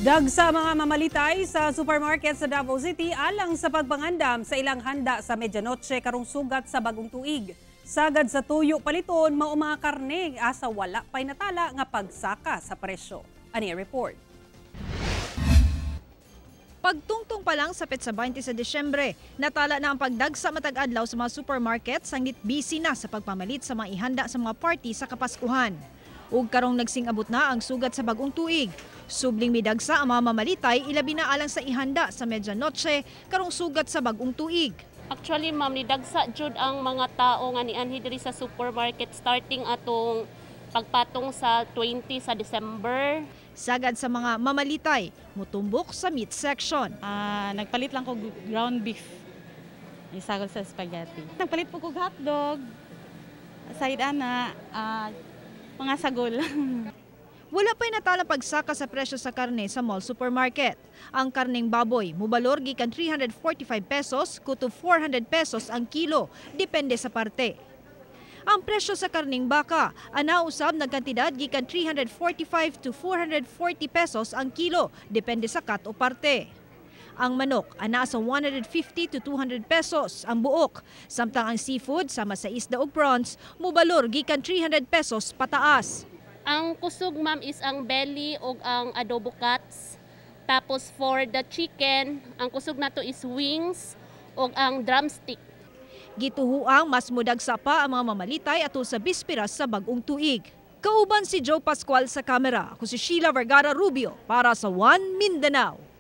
Dagsa mga mamalitay sa supermarket sa Davao City alang sa pagpangandam sa ilang handa sa medianoche karong sugat sa bagong tuig. Sagad sa tuyo paliton mao mga karne asa wala pay natala nga pagsaka sa presyo. Ani report. Pagtungtong pa lang sa petsa 20 sa Disyembre, natala na ang pagdagsa matag adlaw sa mga supermarket sangit busy na sa pagpamalit sa mga ihanda sa mga party sa Kapaskuhan. Ug karong nagsing-abot na ang sugat sa bagong tuig. Subling midagsa ang mga mamalitay, ilabi na alang sa ihanda sa medianoche karong sugat sa bagong tuig. Actually, ma'am, nidagsa jud ang mga tao nga nianhi diri sa supermarket starting atong pagpatong sa 20 sa December. Sagad sa mga mamalitay, mutumbok sa meat section. Nagpalit lang ko ground beef. Isagol sa spaghetti. Nagpalit po ko hotdog. Side ana, mga sagol. Wala pa'y natalang pagsaka sa presyo sa karne sa mall supermarket. Ang karneng baboy, mubalor gikan 345 pesos kutob 400 pesos ang kilo, depende sa parte. Ang presyo sa karneng baka, ana usab nagkantidad gikan 345 to 440 pesos ang kilo, depende sa cut o parte. Ang manok, ana sa 150 to 200 pesos ang buok. Samtang ang seafood, sama sa isda ug prawns, mubalor gikan 300 pesos pataas. Ang kusog, ma'am, is ang belly ug ang adobo cuts. Tapos for the chicken, ang kusog nato is wings ug ang drumstick. Gituhuang mas mudagsa pa ang mga mamalitay ato sa bisperas sa bagong tuig. Kauban si Joe Pascual sa kamera. Ako si Sheila Vergara Rubio para sa One Mindanao.